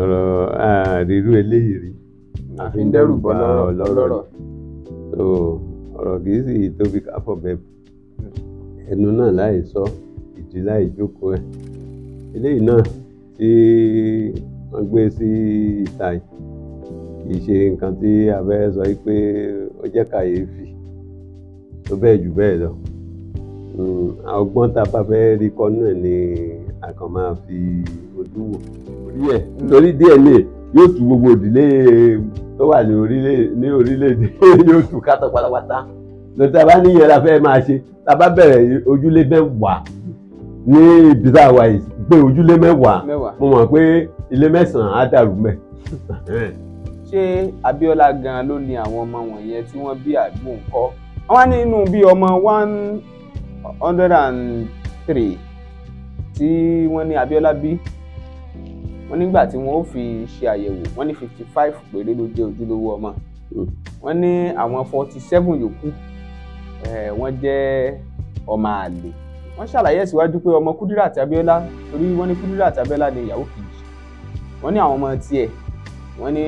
Ọ̀rọ̀ àrírú eléyìí rí, àfi ń dẹ́rù bọ́ lọ́rọ̀. So ọ̀rọ̀ kì í sì tóbi káfọ̀ bẹ́ẹ̀, ẹnu náà láì sọ, ìdí láì jókòó ẹ̀. Eléyìí náà tí wọ́n gbé sí ìta yìí kì í ṣe nǹkan tí a fẹ́ sọ pé ó jẹ́ kàyéfì tó bẹ́ẹ̀ jù bẹ́ẹ̀ lọ. Ọgbọ́n tá a bá fẹ́ rí kọ́ náà ni a kàn máa fi ojú wò orí ẹ̀, nítorí DNA yóò tú gbogbo ìdílé tó wà ní orílẹ̀-èdè yóò tú kátó pátápátá. Lórí tá a bá níyẹn la fẹ́ máa ṣe, tá a bá bẹ̀rẹ̀ ojúlé 10 ní ibi tá a wà yìí, pé ojúlé 10, mo mọ̀ pé ilé 9 á dàrú mẹ́. Ṣé Abíọ́lá gan ló ní àwọn ọmọ wọ̀nyẹn tí wọ́n bí àgbo ńkọ́? Wọ́n wá nínú bí ọmọ 103 tí wọ́n ní Abíọ́lá bí, wọ́n nígbà tí wọ́n ó fi ṣe àyẹ̀wò, wọ́n ní 55 péré ló jẹ́ ojúlówó ọmọ. Wọ́n ní àwọn 47 yòókù wọ́n jẹ́ ọmọ àlè. Wọ́n ṣàlàyé síwájú pé ọmọ Kudirat Abíọ́lá, torí wọ́n ní Kudirat Abíọ́lá ní ìyàwó kejì, wọ́n ní àwọn ọmọ tiẹ̀, wọ́n ní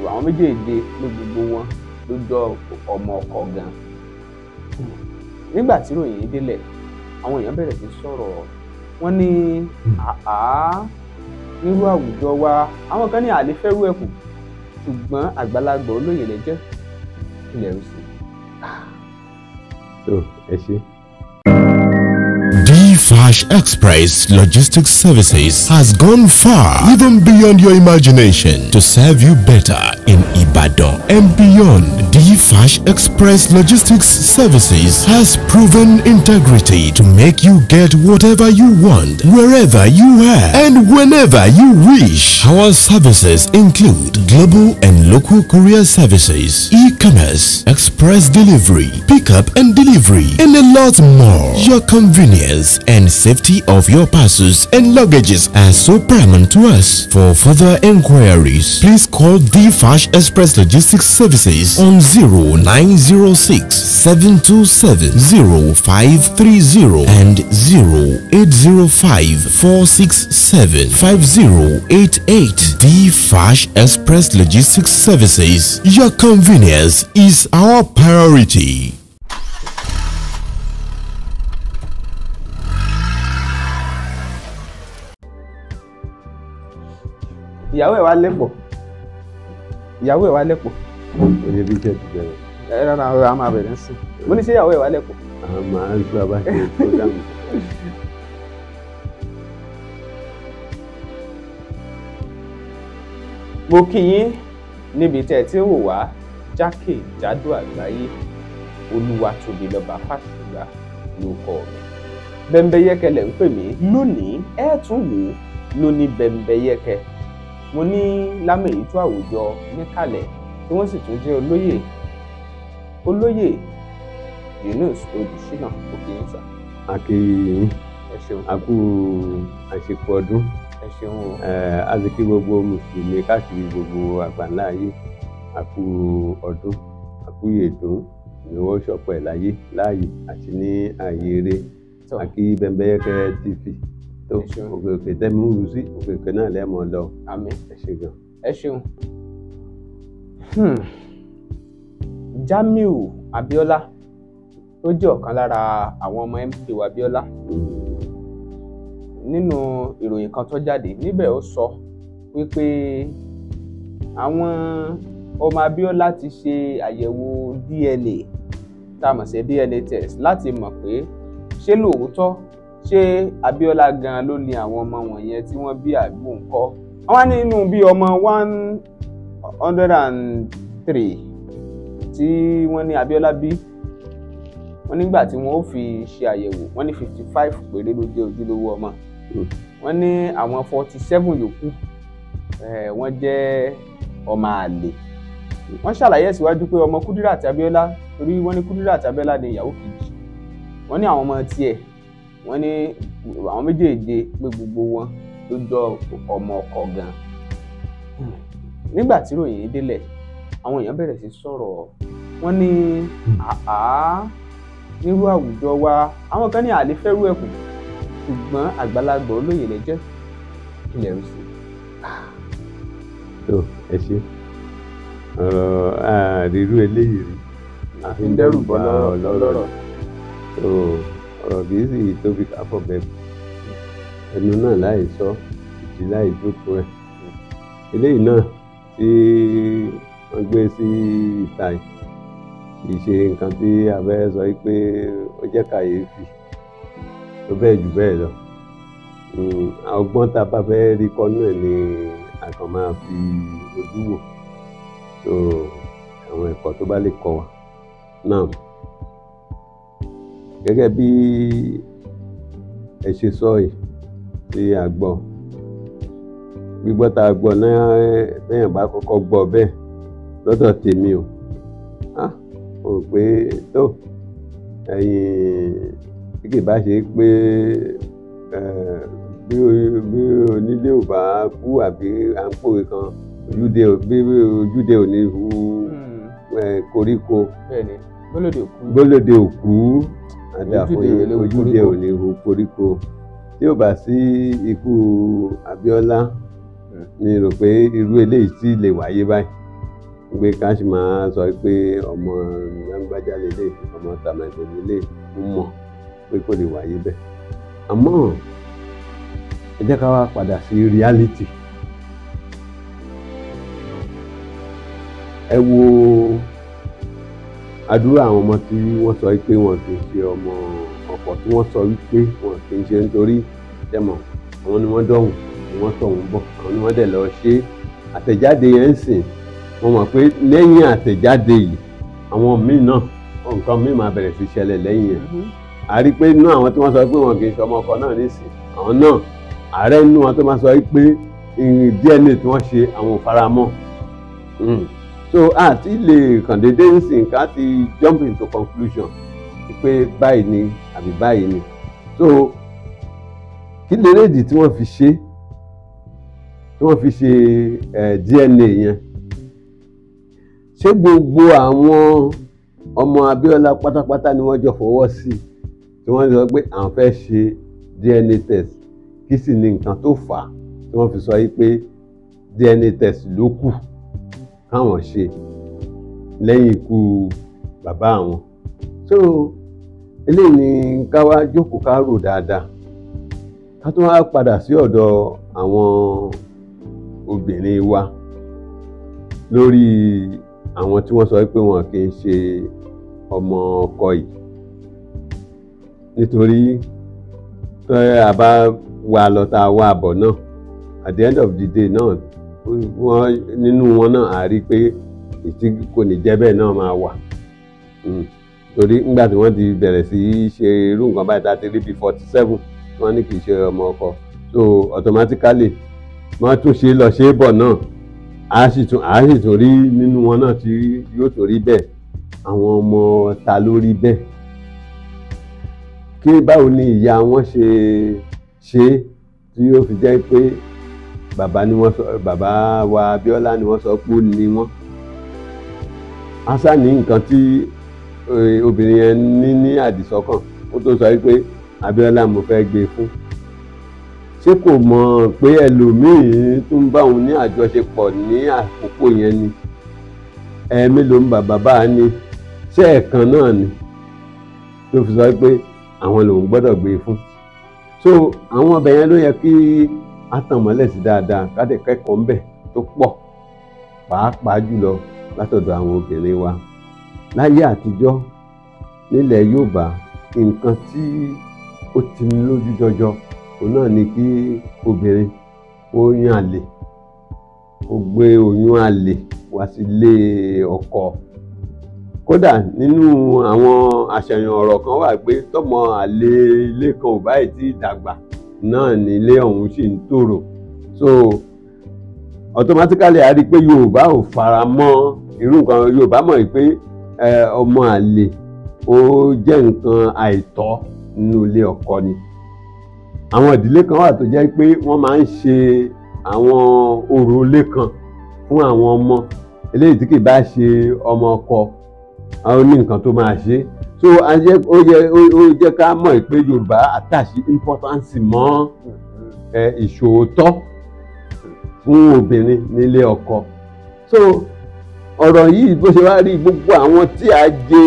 àwọn méjèèjì ló gbogbo wọn ló jọ ọmọ ọkọ gan. Nígbà tí ròyìn yìí délẹ̀, àwọn èèyàn bẹ̀rẹ̀ sí sọ̀rọ̀. Wọ́n ní àá nírú àwùjọ wa, àwọn kan ní àlè fẹ́rú ẹ̀kú, ṣùgbọ́n àgbàlagbà olóyè lẹ jẹ́, ilẹ̀ rú sí. Tó ẹ ṣe. D-Fash Express Logistics Services has gone far, even beyond your imagination, to serve you better in Ibadan and beyond. D-Fash Express Logistics Services has proven integrity to make you get whatever you want, wherever you are, and whenever you wish. Our services include global and local courier services, e-commerce, express delivery, pickup and delivery, and a lot more. Your convenience and safety of your parcels and luggages are so paramount to us. For further inquiries, please call D-Fash Express Logistics Services on 0906 727 0530 and 0805 467 5088. D-Fash Express Logistics Services. Your convenience is our priority. Ìyàwó ẹ̀ wá lẹ́pọ̀, ìyàwó ẹ̀ wá lẹ́pọ̀. Ó ní bí iṣẹ́ ti bẹ̀rẹ̀. Ẹ rárá, a máa bẹ̀rẹ̀ sí. Mo ní ṣé ìyàwó ẹ̀ wá lẹ́pọ̀. A máa ń gbọ́ bá ṣe programme. Mo kí yín níbi tẹ́ ẹ ti ń wò wá jákèjádò àgbáyé. Olúwatóbilọ́ba Fásùgbà ló kọ mi. Bẹ́ńbẹ́yẹ́kẹ́ lẹ̀ ń pè mí lónìí, ẹ tún wò ó lóní Bẹ́ńbẹ́yẹ́kẹ́. Mo ní lámèyító àwùjọ níkàlẹ̀ tí wọ́n sì tún jẹ́ olóyè olóyè Yunus Odùṣínà. Òkè yín sà. A kí yín, ẹ ṣeun. A kú àṣepọ̀ ọdún. Ẹ ṣeun o. A sì kí gbogbo mùsùlùmí káàkiri gbogbo àgbáńlá ayé, a kú ọdún, a kú ìyèdún, ìnáwó ṣọpọ̀ ẹ̀ láyé láàyè àti ní ààyè eré. A kí Bẹ́ńbẹ́yẹ́kẹ́ TV tó òkè òkè tẹ́mi ń ru sí òkè òkè náà lẹ́mọ̀ lọ. Àmín. Ẹ ṣe gan. Ẹ ṣeun. Jamiu Abíọ́lá tó jẹ́ ọ̀kan lára àwọn ọmọ MKO Abíọ́lá, nínú ìròyìn kan tó jáde níbẹ̀, ó sọ wípé àwọn ọmọ Abíọ́lá ti ṣe àyẹ̀wò DNA tá a mọ̀ sí DNA test láti mọ̀ pé ṣé lóòótọ́ ṣé Abíọ́lá gan ló ní àwọn ọmọ wọ̀nyẹn tí wọ́n bí àgbo ńkọ́. Wọ́n wá nínú bí ọmọ 103 tí wọ́n ní Abíọ́lá bí, wọ́n nígbà tí wọ́n ó fi ṣe àyẹ̀wò, wọ́n ní 55 péré ló jẹ́ ojúlówó ọmọ. Wọ́n ní àwọn 47 yòókù wọ́n jẹ́ ọmọ àlè. Wọ́n ṣàlàyé síwájú pé ọmọ Kudirat Abíọ́lá, torí wọ́n ní Kudirat Abíọ́lá ní ìyàwó kejì, wọ́n ní àwọn ọmọ tiẹ̀, wọ́n ní àwọn méjèèjì pé gbogbo wọn ló jọ ọmọ ọkọ gan. Nígbà tí ròyìn yìí délẹ̀, àwọn èèyàn bẹ̀rẹ̀ sí sọ̀rọ̀. Wọ́n ní àá nírú àwùjọ wa, àwọn kan ní àlè fẹ́rú ẹ̀kú, ṣùgbọ́n àgbàlagbà olóyè lẹ jẹ́, ilẹ̀ rú sí. Tó ẹ ṣe ọ̀rọ̀ àrírú eléyìí rí, a fi ń dẹ́rù bọ́ lọ́rọ̀. Tó ọ̀rọ̀ kì í sì tóbi ká fọ̀bẹ ẹnu náà láì sọ, ìdí láì jókòó ẹ̀. Eléyìí náà tí wọ́n gbé sí ìta yìí kì í ṣe nǹkan tí a fẹ́ sọ pé ó jẹ́ kàyéfì tó bẹ́ẹ̀ jù bẹ́ẹ̀ lọ. Ọgbọ́n tá a bá fẹ́ rí kọ́ náà ni a kàn máa fi ojú wò. So àwọn ẹ̀kọ́ tó bá lè kọ́ wa náà, gẹ́gẹ́ bí ẹ ṣe sọ yìí tí a gbọ́, gbígbọ́ tá a gbọ́ náà, bẹ́ẹ̀ bá kọ́kọ́ gbọ́ bẹ́ẹ̀ lọ́dọ̀ tèmi o, mo rò pé tó ẹ̀yìn tí kì bá ṣe pé bí onílé ò bá kú àbí à ń pòwe kan, ojúde ò ní hu koríko, bólóde òkú àdàfún ojúde ò ní hu koríko. Tí ò bá sí ikú Abíọ́lá, mi rò pé irú eléyìí sì lè wáyé báyìí, pé ká sì máa sọ pé ọmọ lágbájá lélẹ̀, ọmọ tàmẹ̀dò lélẹ̀, mo mọ̀ pé kò lè wáyé bẹ́ẹ̀. Àmọ́ ẹ jẹ́ ká wá padà sí reality. Ẹ wo àdúrà àwọn ọmọ tí wọ́n sọ pé wọn kì í ṣe ọmọ ọkọ, tí wọ́n sọ wípé wọn kì í ṣe, nítorí jẹ́mọ̀ àwọn ni wọ́n dọ̀hùn, ni wọ́n tọ̀hún bọ̀, àwọn ni wọ́n dẹ̀ lọ ṣe àtẹ̀jáde yẹn ń sìn. Wọ́n mọ̀ pé lẹ́yìn àtẹ̀jáde yìí àwọn míì náà nǹkan míì máa bẹ̀rẹ̀ sí ṣẹlẹ̀ lẹ́yìn ẹ̀. A rí pé inú àwọn tí wọ́n sọ pé wọn kì í ṣe ọmọ ọkọ náà nísìn, àwọn náà ààrẹ inú wọn tó máa sọ pé DNA tí wọ́n ṣe àwọn ò fara mọ́. So àti lè kàn déédé nísìn ká ti jump into conclusion pé báyìí ni àbí báyìí ni. So kí lèrèdì tí wọ́n fi ṣe, tí wọ́n fi ṣe DNA yẹn? Ṣé gbogbo àwọn ọmọ Abíọ́lá pátápátá ni wọ́n jọ fọwọ́ sí tí wọ́n sọ pé àwọn fẹ́ ṣe DNA test? Kí sì ni nǹkan tó fà á tí wọ́n fi sọ yìí pé DNA test ló kù káwọn ṣe lẹ́yìn ikú bàbá àwọn? So eléyìí ni ká wá jókòó ká rò dáadáa, ká tún wá padà sí ọ̀dọ̀ àwọn obìnrin wa lórí àwọn tí wọ́n sọ pé wọn kì í ṣe ọmọ ọkọ yìí. Nítorí tó a bá wà lọ tá a wà bọ̀ náà, at the end of the day náà, wọ́n nínú wọn náà a rí pé ìtí kò ní jẹ́ bẹ́ẹ̀ náà máa wà. Torí nígbà tí wọ́n ti bẹ̀rẹ̀ sí í ṣe irú nǹkan báyìí, tá a ti rí bí 47 wọ́n ní kì í ṣe ọmọ ọkọ, so automatically wọ́n tún ṣe lọ ṣe é bọ̀ náà, a sì tún rí nínú wọn náà tí yóò tó rí bẹ́ẹ̀. Àwọn ọmọ ta ló rí bẹ́ẹ̀? Kí báwo ni ìyá wọn ṣe ṣe tí yóò fi jẹ́ pé bàbá ni wọ́n sọ, bàbá wa Abíọ́lá ni wọ́n sọ pé ó ní wọ́n? Asa ní nǹkan tí obìnrin yẹn ní àdìsọ́kàn ó tó sọ pé Abíọ́lá mo fẹ́ gbé fún. Ṣé kò mọ̀ pé ẹlòmíín tún bá òun ní àjọṣepọ̀ ní àkókò yẹn ni? Ẹ̀ẹ́mélòó ń bàbá bá a ní? Ṣé ẹ̀ẹ̀kan náà ni tó fi sọ pé àwọn lòun gbọ́dọ̀ gbé fún? So àwọn ọbẹ̀ yẹn ló yẹ kí a tàn mọ́lẹ̀ sí dáadáa, ká dẹ̀ kẹ́kọ̀ọ́ ńbẹ̀ tó pọ̀, pàápàá jùlọ látọ̀dọ̀ àwọn obìnrin wa. Láyé àtijọ́ nílẹ̀ Yorùbá, nǹkan tí ó ti ní lójú jọjọ òun náà ni kí obìnrin ó yàn àlè, ó gbé oyún àlè wá sílé ọkọ. Kódà nínú àwọn àṣàyàn ọ̀rọ̀ kan wà pé tọ́mọ àlè ilé kan ò báyìí tí dàgbà náà ní ilé ọ̀hún sì ń tòrò. So automatically a rí i pé Yorùbá ò fara mọ́ irú nǹkan. Yorùbá mọ̀ pé ọmọ àlè ó jẹ́ nǹkan àìtọ́ nínú ilé ọkọ ni. Àwọn ìdílé kan wà tó jẹ́ pé wọ́n máa ń ṣe àwọn orò ilé kan fún àwọn ọmọ eléyìí tí kì bá ṣe ọmọ ọkọ, àwọn ní nǹkan tó máa ṣe. So ó jẹ́ ká mọ̀ pé Yorùbá àtàṣe importance mọ́ ìṣòótọ́. fún obìnrin nílé ọkọ. So ọ̀rọ̀ yìí bó ṣe wá rí, gbogbo àwọn tí a jẹ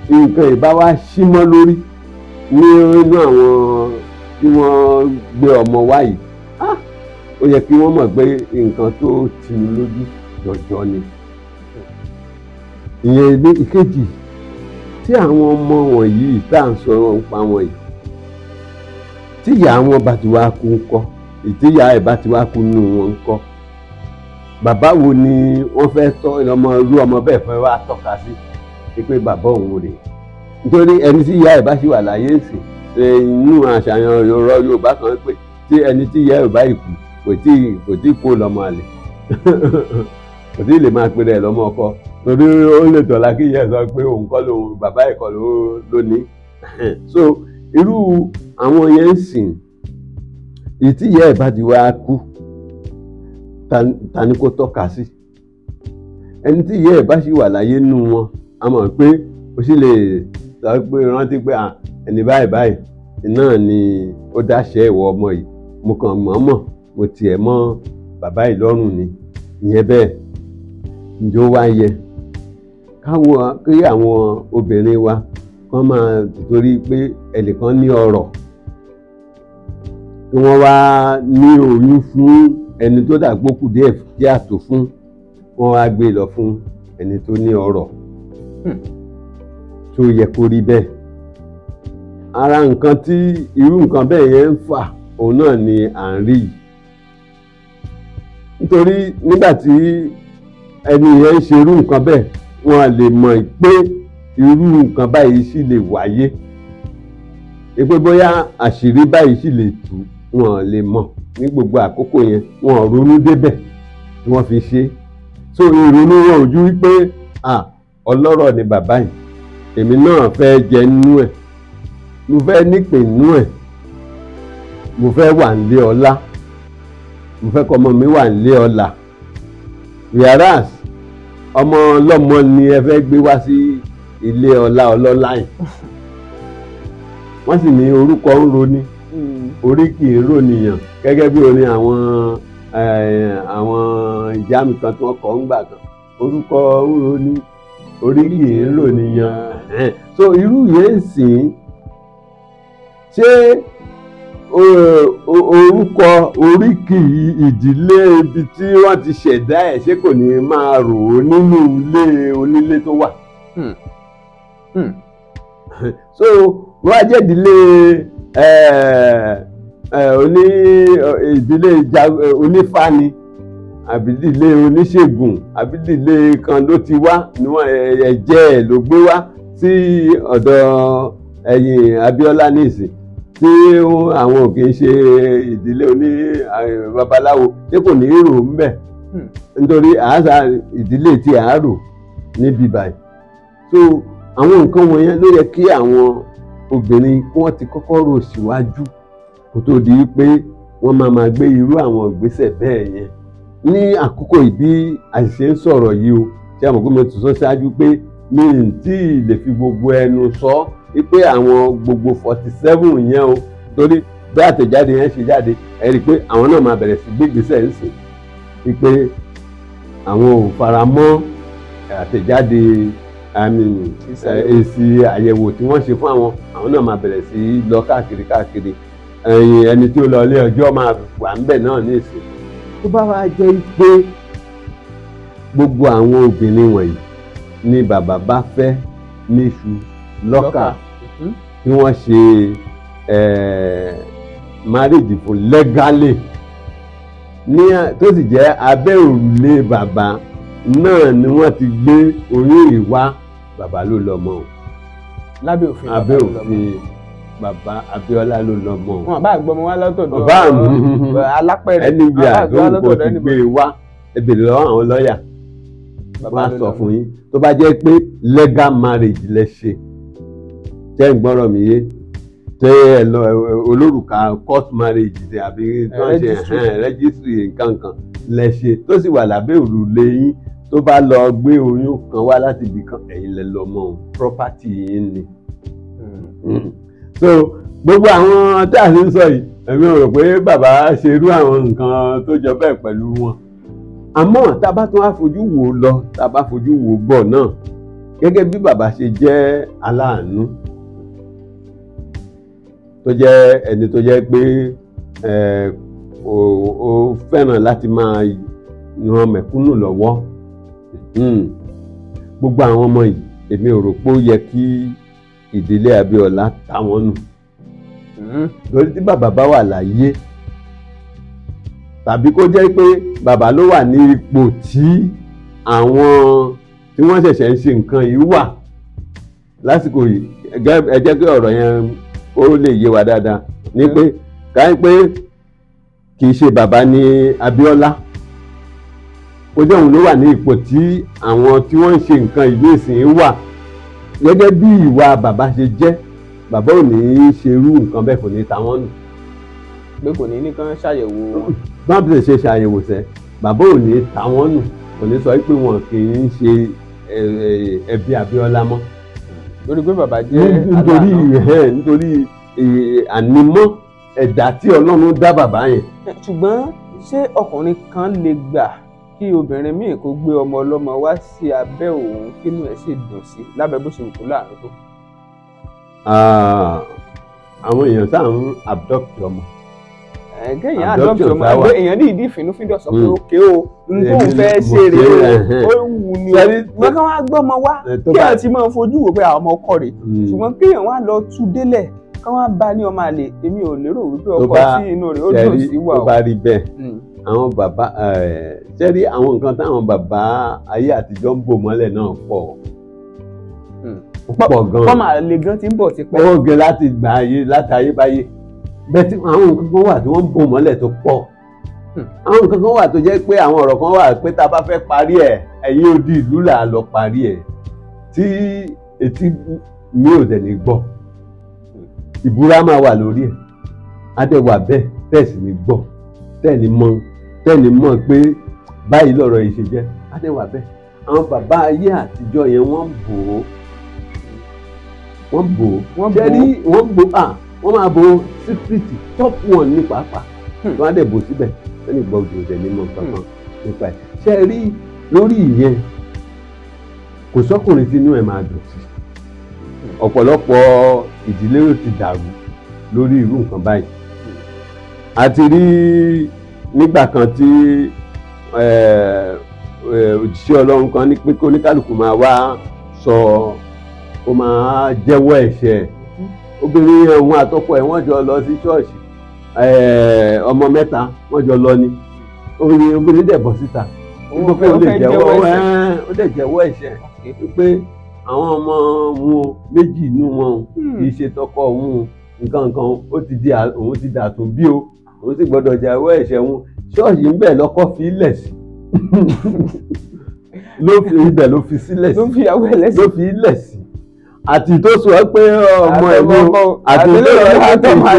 nǹkan ìbá wa sí mọ́ lórí nínú àwọn tí wọ́n gbé ọmọ wá yìí, ó yẹ kí wọ́n mọ̀ pé nǹkan tó tì ní lójú jọjọ ni. Ìyẹn ní ìkejì, tí àwọn ọmọ wọ̀nyí tá à ń sọ̀rọ̀ nípa wọn yìí, tí ìyá wọn bá ti wá kú ńkọ́, ìtìyà ẹ̀ bá ti wá kú nínú wọn ńkọ́, bàbá wo ni wọ́n fẹ́ tọ́ ọmọ irú ọmọ bẹ́ẹ̀ fẹ́ wá tọ́ka sí pé bàbá òun rèé? Nítorí ẹni tí ìyá ẹ̀ bá ṣì wà láyé ìsìn, inú àṣàyàn ọ̀rọ̀ Yorùbá kan pé tí ẹni tí ìyá ẹ̀ bá ìkú kò tí kó lọ́mọ àlè, kò tí lè máa pe rẹ̀ lọ́mọ ọkọ, torí ó lè tọ̀la kí ìyá ẹ̀ sọ pé òun kọ́ lòun bàbá ẹ̀ kọ́ ló ní. So irú àwọn yẹn ń sìn, ìtí ìyá ẹ̀ bá ti wá kú, ta ni kó tọ́ka sí? Ẹni tí ìyá ẹ̀ bá ṣì wà láyé nù wọn, a mọ̀ pé ó sì lè sọ pé rántí pé ẹni báyìí báyìí náà ni ó dáṣẹ́ ìwọ ọmọ yìí, mo kàn mọ̀ọ́mọ̀ mo tiẹ̀ mọ́ bàbá yìí lọ́rùn ni. Ìyẹn bẹ́ẹ̀. Ǹjọ́ wá yẹ káwọn kí àwọn obìnrin wa kán máa torí pé ẹnìkan ní ọrọ̀, kí wọ́n wá ní oyún fún ẹni tó dàgbò kù díẹ̀ kí àtò fún, wọ́n wá gbé lọ fún ẹni tó ní ọrọ̀? Tó yẹ kó rí bẹ́ẹ̀? Ara nǹkan tí irú nǹkan bẹ́ẹ̀ yẹn ń fà, òun náà ni à ń rí yìí, nítorí nígbà tí ẹni yẹn ń ṣe irú nǹkan bẹ́ẹ̀, wọ́n lè mọ̀ pé irú nǹkan báyìí sì lè wáyé, pé bóyá àṣírí báyìí sì lè tú. Wọ́n lè mọ̀ ní gbogbo àkókò yẹn, wọ́n ronú débẹ̀ tí wọ́n fi ṣe. So ìrònú wọn ò ju wípé, ah, ọlọ́rọ̀ ni bàbá yìí, èmi náà fẹ́ jẹ nínú ẹ̀, mo fẹ́ nípìn nínú ẹ̀, mo fẹ́ wà nílé ọlá, mo fẹ́ kọ́ ọmọ mi wà nílé ọlá. Whereas ọmọ ọlọ́mọ ni ẹ fẹ́ gbé wá sí ilé ọlá ọlọ́lá yìí. Wọ́n sì ní orúkọ ń roni, orí kì í rònìyàn, gẹ́gẹ́ bí orin àwọn ìyá mi kan tí wọ́n kọ́ ń gbà kan: orúkọ ń roni, orí kì í rònìyàn. So irú yẹn ń sìn, ṣé orúkọ oríkì ìdílé ibi tí wọ́n ti ṣẹ̀dá ẹ̀, ṣé kò ní máa rò ó nínú ilé onílé tó wà? So wọ́n á jẹ́ ìdílé oní ìdílé onífáni, àbí ìdílé oníṣègùn, àbí ìdílé kan ló ti wá, níwọ̀n ẹ̀jẹ̀ ẹ̀ ló gbé wá sí ọ̀dọ̀ ẹ̀yìn Abíọ́lá nísìn, tí àwọn ò kì í ṣe ìdílé oní babaláwo, ṣé kò ní rò ń bẹ̀? Nítorí àṣà ìdílé tí a rò níbí báyìí. So àwọn nǹkan wọ̀nyẹn ló yẹ kí àwọn obìnrin kí wọ́n ti kọ́kọ́ rò síwájú kó tó di pé wọ́n máa máa gbé irú àwọn ìgbésẹ̀ bẹ́ẹ̀ yẹn. Ní àkókò ìbí àṣìṣe ń sọ̀rọ̀ yìí o, ṣé àmọ̀ pé mo ti sọ ṣáájú pé mi ì tí ì lè fi gbogbo ẹnu sọ wípé àwọn gbogbo 47 yẹn o, torí bí àtẹ̀jáde yẹn ṣe jáde, ẹ rí i pé àwọn náà máa bẹ̀rẹ̀ sí gbé ìgbésẹ̀ ń sìn wípé àwọn ò fara mọ́ àtẹ̀jáde èsì àyẹ̀wò tí wọ́n ṣe fún àwọn. Àwọn náà máa bẹ̀rẹ̀ sí lọ káàkiri káàkiri. Ẹni tí ó lọ ilé ọjọ́ máa wà ńbẹ̀ náà ní ìsìn. Tó bá wá jẹ́ pé gbogbo àwọn obìnrin wọ̀nyí ni bàbá bá fẹ́ níṣu lọ́kà, tí wọ́n ṣe marriage fún legally ní, tó sì jẹ́ abẹ́ òrùlé bàbá náà ni wọ́n ti gbé oyún ìwá, bàbá ló lọ́mọ o. Lábẹ́ òfin, abẹ́ òfin, bàbá Abíọ́lá ló lọ́mọ o. Wọn bá gbọmọ wá látọ̀dọ̀ bàbá alápẹ̀rẹ̀. Ẹni bí àdóńgbò ti gbé e wá, ẹ bèrè lọ́wọ́ àwọn lọ́ọ̀yà, wọ́n á sọ fún yín. Tó bá jẹ́ pé legal marriage lẹ ṣe, tẹ́ ń gbọ́rọ̀ mi yé, tẹ́ ẹ lọ olórùka court marriage àbí tó ń ṣe registry nǹkan kan lẹ ṣe, tó sì wà lábẹ́ òrùlé yín, tó bá lọ gbé oyún kan wá láti ibì kan, ẹ̀yin lẹ lọ́mọ o, property yín ni. So Gbogbo àwọn tí a ti ń sọ yìí, èmi ò rò pé bàbá ṣe irú àwọn nǹkan tó jọ bẹ́ẹ̀ pẹ̀lú wọn. Àmọ́ tá a bá tún wá fojú wò lọ, tá a bá fojú wò bọ̀ náà, gẹ́gẹ́ bí bàbá ṣe jẹ́ aláàánú, tó jẹ́ ẹni tó jẹ́ pé ó fẹ́ràn láti máa ran mẹ̀kúnnù lọ́wọ́. Gbogbo àwọn ọmọ yìí, èmi ò rò pé ó yẹ kí ìdílé Abíọ́lá ta wọ́n nù. Lórí tí bàbá bá wà láyé, tàbí kó jẹ́ pé bàbá ló wà ní ipò tí àwọn tí wọ́n ṣẹ̀ṣẹ̀ ń ṣe nǹkan yìí wà lásìkò yìí, ẹ jẹ́ kí ọ̀rọ̀ yẹn ó lè yé wa dáadáa ní pé káyọ̀ pé kì í ṣe bàbá ní Abíọ́lá, kó jẹ́ òun ló wà ní ipò tí àwọn tí wọ́n ń ṣe nǹkan yìí nísìnyí wà. Gẹ́gẹ́ bí ìwà bàbá ṣe jẹ́, bàbá ò ní í ṣerú nǹkan bẹ́ẹ̀, kò ní ta wọ́n nù. Pé kò ní ní kán ṣàyẹ̀wò wọn. Bá bí ṣe ṣàyẹ̀wò sẹ́, bàbá ò ní ta wọ́n nù, kò ní sọ pé wọn kì í ṣe ẹbí Abíọ́lá mọ́. Lórí pé bàbá jẹ́ aláàánú. Nítorí ànímọ́ ẹ̀dá tí Ọlọ́run dá bàbá yẹn. Ṣùgbọ́n ṣé ọkùnrin kan lè gbà kí obìnrin míì kó gbé ọmọ ọlọ́mọ wá sí abẹ́ òun kínú ẹ̀ sì dùn sí lábẹ́ bó ṣe wù kó láàánú tó? Àwọn èèyàn sáà ń abduct ọmọ. Kéèyàn adopt ọmọ, ẹgbẹ́ èèyàn ní ìdí ìfìnnúfíndọ̀ sọ pé ókè o, n tó ń fẹ́ ṣe rèé o, ó wù ní o. Ṣùgbọ́n ká wá gbọ́ ọmọ wá, kéèyàn ti máa fojú wò pé àwọn ọmọ ọkọ rèé. Ṣùgbọ́n kéèyàn wá lọ tú délẹ̀, ká wá bá ní ọmọ àlè, èmi ò lérò wípé ọkọ tí inú rẹ̀ ó dùn sí wà o. Tó bá rí bẹ́ẹ̀, àwọn bàbá ṣẹ́rí àwọn nǹkan táwọn bàbá ayé àtijọ́ ń bò mọ́lẹ̀ náà pọ̀ pọ̀ gan-an. Fọ́ọ̀mù àlè gan ti ń bọ̀ tipẹ́. Ó gẹ láti gbà ayé láti ayébáyé. Bẹ́ẹ̀ tí àwọn nǹkan kan wà tí wọ́n ń bò mọ́lẹ̀ tó pọ̀. Àwọn nǹkan kan wà tó jẹ́ pé àwọn ọ̀rọ̀ kan wà pé tá a bá fẹ́ parí ẹ̀, ẹ̀yin odi ìlú là á lọ parí ẹ̀, tí etí mi ò dẹ̀ ní gbọ́. Ìbúra máa wà lórí ẹ̀, á dẹ̀ wà bẹ́ẹ̀, tẹ̀ sì ní gbọ́, tẹ̀ ní mọ̀ pé báyìí lọ̀rọ̀ yìí ṣe jẹ́, á dẹ̀ wà bẹ́ẹ̀. Àwọn bàbá ayé àtijọ́ yẹn wọ́n bò ó, wọ́n bò ó, ṣẹ́rí wọ́n bò á, wọ́n máa bo síkírìtì top one ní pàápàá, wọ́n á dẹ̀ bò síbẹ̀, sẹ́ni gbọ́ òjò dẹ̀ ní mọ̀ kankan nípa ẹ̀. Ṣẹ́rí lórí ìyẹn, kò sọ́kùnrin tí inú ẹ̀ máa dùn sí. Ọ̀pọ̀lọpọ̀ ìdílé ló ti dàrú lórí irú nǹkan báyìí. A ti rí nígbà kan tí òjíṣẹ́ Ọlọ́run kan ní pé kí oníkálukú máa wá sọ, ó máa jẹ́wọ́ ẹ̀ṣẹ̀. Obìnrin yẹn òun àtọkọ ẹ̀ wọ́n jọ lọ sí ṣọ́ọ̀ṣì, ọmọ mẹ́ta wọ́n jọ lọ ni. Obìnrin dẹ̀ bọ́ síta, ó dẹ̀ jẹ́wọ́ ẹ̀ṣẹ̀ pé àwọn ọmọ wọn méjì inú wọn kì í ṣe tọkọ òun, nǹkan kan ó ti di òun ti dàtún bí o, òun sì gbọ́dọ̀ jẹ́wọ́ ẹ̀ṣẹ̀ òun. Ṣọ́ọ̀ṣì ń bẹ̀ lọ́kọ́ fi ilẹ̀ sí, ló fi ibẹ̀ ló fi sílẹ̀ sí, ló fi ìyàwó ẹ̀ lẹ́sìn, ló fi ilẹ̀ sí. Àti tó sọ pé ọmọ ẹ̀ ní o, àti tó sọ pé kò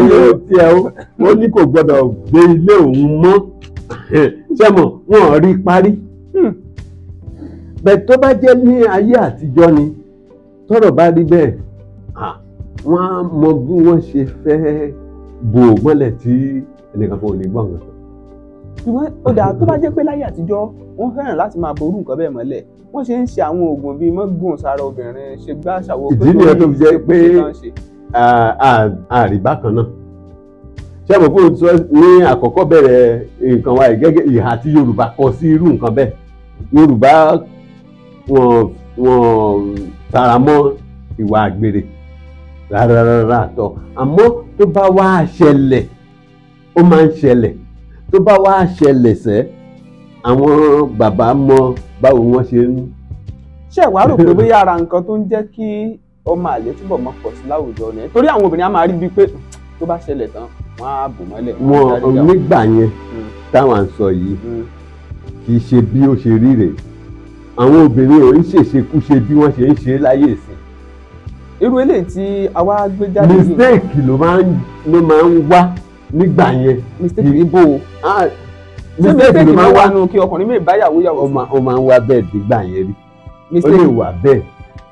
tiẹ̀ o, ó ní kò gbọ́dọ̀ gbé ilé òun mọ́. Ṣé mọ̀ wọ́n rí parí. Bẹ́ẹ̀ tó bá jẹ́ ní ayé àtijọ́ ni tọ́rọ̀ bá rí bẹ́ẹ̀, wọ́n á mọ bí wọ́n ṣe fẹ́ bò mọ́lẹ̀ tí ẹnìkan kan ò ní gbọ́ nǹkan kan. Ṣùgbọ́n ó dáa tó bá jẹ́ pé láyé àtijọ́ wọ́n fẹ́ràn láti máa ború nǹkan bẹ́ẹ̀ mọ́lẹ̀, wọ́n ṣe ń ṣe àwọn oògùn bíi mọ́gùn sára obìnrin ṣe gbá ṣàwọ́. Ìdí nìyẹn tó fi jẹ́ pé àríbá kan náà. Ṣé mo fún un ní àkọ́kọ́ bẹ̀rẹ̀ nǹkan wa gẹ́gẹ́ ìhà tí Yorùbá kọ sí irú nǹkan bẹ́ẹ̀. Yorùbá wọ́n tara mọ́ ìwà àgbèrè rárá àtọ̀. Àmọ́ tó bá wá ṣẹlẹ̀, ó máa ń ṣẹlẹ̀. Tó bá wá ṣẹlẹ̀ sẹ́, àwọn bàbá mọ báwo wọ́n ṣe ń. Ṣé wàá rò pé bóyá ara nǹkan tó ń jẹ́ kí ọmọ àlè túbọ̀ máa pọ̀ sí láwùjọ ni? Torí àwọn obìnrin á máa rí bíi pé tó bá ṣẹlẹ̀ tán wọ́n á bò mọ́lẹ̀. Wọn nígbà yẹn táwọn à ń sọ yìí kì í ṣe bí ó ṣe rí rèé. Àwọn obìnrin ò ń ṣèṣekúṣe bí wọ́n ṣe ń ṣe láyé ìsìn. Irú eléyìí tí àwa gbé jáde yìí. Mistake ló máa ń wá nígbà yẹn. Mistake níbo? Mistake ló máa ń wá nù kí ọkùnrin mi báyàwó yàwó. Ó máa ń wá bẹ́ẹ̀ nígbà yẹn rí. Ó lè wà bẹ́ẹ̀.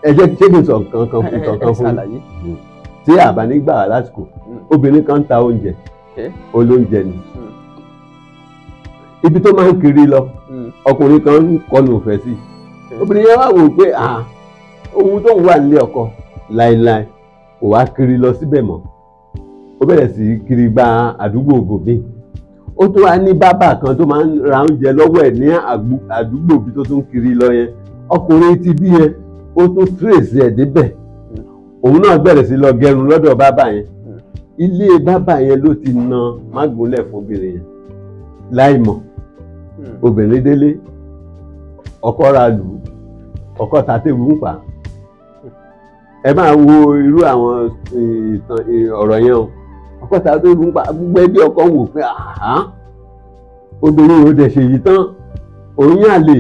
Ẹ jẹ́ ṣé kí n sọ nǹkan kan fún mi. Tí àbá nígbà lásìkò, obìnrin kan ń ta oúnjẹ, olóúnjẹ ni. Ibi tó máa ń kiri lọ, ọkùnrin kan ń kọnu ìfẹ́ sí. Obìnrin yẹn wá wò pé ohun tó ń wà nílé ọkọ láéláé kò wá kiri lọ síbẹ̀ mọ́. Ó bẹ̀rẹ̀ sí kiri gba àdúgbò bòmí. Ó tún wá ní bábà kan tó máa ń ra oúnjẹ lọ́wọ́ ẹ̀ ní àdúgbò bí tó tún kiri lọ yẹn. Ọkùnrin ti bí yẹn, ó tún trace ẹ̀ débẹ̀. Òun náà bẹ̀rẹ̀ sí lọ gẹrun lọ́dọ̀ bábà yẹn. Ilé bábà yẹn ló ti na mágúnlẹ̀ fún obìnrin yẹn láì mọ̀. Obìnrin délé, ọkọ ra lù ú, ọkọ ta tèwú ń pa. Ẹ máa wo irú àwọn ìtàn ọ̀rọ̀ yẹn o. Ọkọ ta tèwú ń pa, gbogbo ẹbí ọkọ wò pé obìnrin ò dẹ̀ ṣèyí tán, òun yàn lè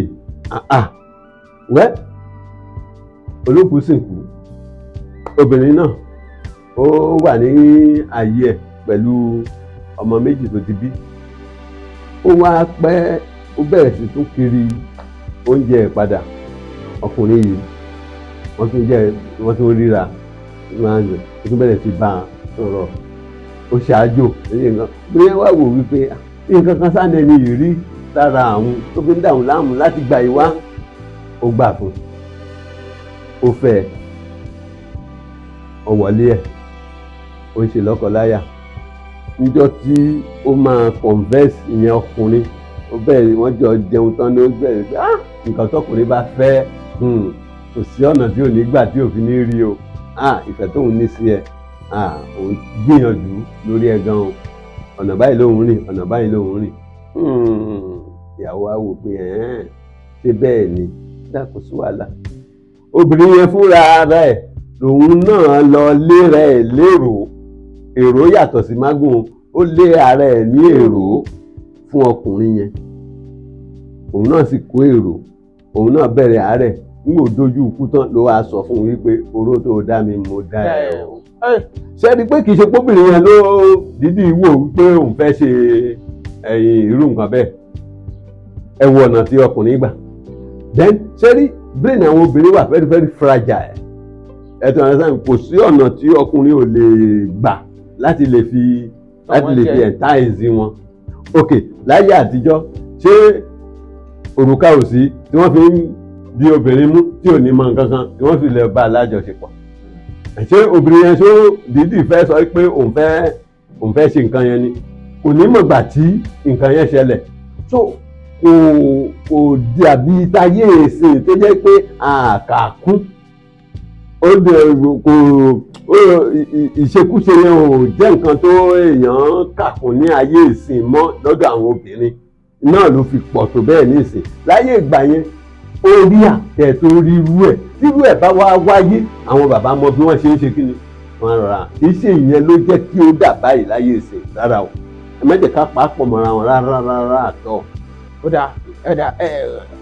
wẹ́ olókùú sìnkú. Obìnrin náà ó wà ní ààyè ẹ̀ pẹ̀lú ọmọ méjì tó ti bí. Ó wá pẹ́, ó bẹ̀rẹ̀ sí tún kiri oúnjẹ ẹ̀ padà. Ọkùnrin yìí wọ́n tún ríra, wọ́n tún bẹ̀rẹ̀ sí bá a sọ̀rọ̀. Ó ṣáájò nǹkan. Obìnrin wá wò wípé nǹkan kan sáà ẹni yìí rí lára àwọn tó fi ń dà wọ́n láàmú láti gbà yìí wá. Ó gbà fún un, ó fẹ́ ẹ, ó wọlé ẹ̀, ó ń ṣe lọ́kọláya. Níjọ́ tí ó máa converse ìyẹn ọkùnrin, ó bẹ̀rẹ̀, wọ́n jọ jẹun tán ní ó bẹ̀rẹ̀ pé nǹkan tọkùnrin bá fẹ́, kò sí ọ̀nà tí ò ní gbà tí ò fi ní rí o. Ìfẹ́ tóun ní sí ẹ, òun gbìyànjú lórí ẹ gan o. Ọ̀nà báyìí lòun rìn, ọ̀nà báyìí lòun rìn. Ìyàwó á wò pé ṣé bẹ́ẹ̀ ni, dákun sí wàhálà. Obìnrin yẹn fúnra rẹ̀ lòun náà lọ léra ẹ̀ lérò. Èrò yàtọ̀ sí mágùn, ó lé ara ẹ̀ ní èrò fún ọkùnrin yẹn. Òun náà sì kó èrò, òun náà bẹ̀rẹ̀ àárẹ̀. N kò dojú ikú tán ló wá sọ fún un wípé oró tó dá mi mo dá ẹ o. Ṣé rí pé kì í ṣe póbìnrin yẹn ló dídì wò wípé òun fẹ́ ṣe irú nǹkan bẹ́ẹ̀. Ẹ wo ọ̀nà tí ọkùnrin gbà. Then ṣé rí brain àwọn obìnrin wà very very fragile. Ẹ tó understand, kò sí ọ̀nà tí ọkùnrin ò lè gbà láti lè fi entice wọn. Ok, láyé àtijọ́ ṣé òrùka ò sí tí wọ́n fi ń di obìnrin mú tí ò ní mọ nǹkan kan tí wọ́n fi lè bá a lájọṣepọ̀? Ṣé obìnrin yẹn ṣó dídì fẹ́ sọ pé òun fẹ́ ṣe nǹkan yẹn ni? Kò ní mọ̀gbà tí nǹkan yẹn ṣẹlẹ̀. So kò dàbí táyé ìsìn tó jẹ́ pé àkàkún kò ìṣekúṣe yẹn ò jẹ́ nǹkan tó èèyàn kàkún ní ayé ìsìn mọ́ lọ́dọ̀ àwọn obìnrin náà ló fi pọ̀ tó bẹ́ẹ̀ ní ìsìn. Láyé ìgbà yẹn ó rí àtẹ tó rí irú ẹ̀, tírú ẹ̀ bá wá wáyé àwọn bàbá mọ bí wọ́n ṣe ń ṣe kí ni wọ́n rọra. Kì í ṣe ìyẹn ló jẹ́ kí ó dà báyìí láyé ìsìn rárá o. Ẹ má jẹ́ ká pàápọ̀ mọ́ra wọn rárá rárá àtọ̀. Ó dà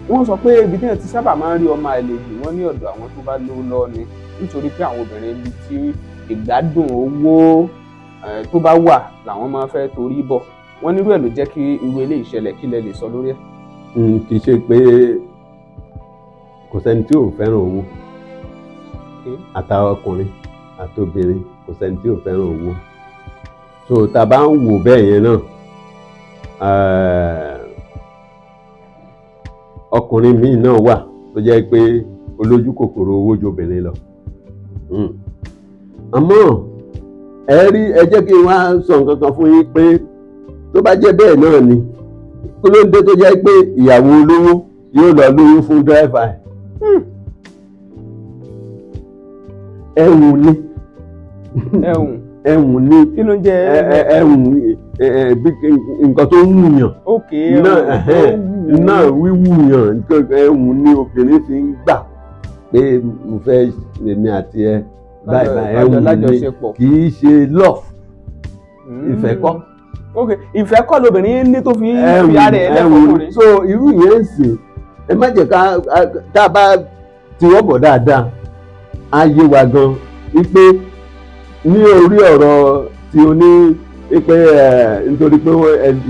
wọ́n sọ pé ibi tí wọ́n ti sábà máa ń rí ọmọ àlè jù wọ́n ní ọ̀dọ̀ àwọn tó bá lówó lọ́wọ́ ni, nítorí pé àwọn obìnrin ibi tí ìgbádùn owó tó bá wà làwọn máa fẹ́ torí bọ̀. Wọ́n nírú ẹ̀ ló jẹ́ kí irú eléyìí ṣẹlẹ̀. Kí lẹ lè sọ lórí ẹ̀? Kì í ṣe pé kò sẹ́ni tí ò fẹ́ràn owó. Àtàwọn ọkùnrin àtobìnrin kò sẹ́ni tí ò fẹ́ràn owó. So tá a bá ń wò bẹ́ẹ̀ yẹn náà, ọkùnrin míì náà wà tó jẹ́ pé olójú kòkòrò owó ju obìnrin lọ. Àmọ́ ẹ rí, ẹ jẹ́ kí n wá sọ nǹkan kan fún yín pé tó bá jẹ́ bẹ́ẹ̀ náà ni, kí ló ń dé tó jẹ́ pé ìyàwó olówó yóò lọ lóyún fún dírẹ́fà ẹ̀? Ẹ̀wùn ni. Ẹ̀wùn ni. Kí ló ń jẹ́ ẹ̀wùn? Nǹkan tó ń wùyàn náà, wíwùyàn ẹ̀wùn ni obìnrin fi ń gbà pé mo fẹ́ èmi àti ẹ báyìí báyìí. Ẹ̀wùn ni, kì í ṣe love, ìfẹ́ kọ́. Ok, ìfẹ́ kọ́ lobìnrin ní tó fi fi ara ẹ̀ lẹ́kọ̀ọ́kùnrin. So irú yẹn ń sìn, ẹ má jẹ́ ká tá a bá tiwọ́ bọ̀ dáadáa, á yé wa gan wípé ní orí ọ̀rọ̀ tí o ní wípé nítorí pé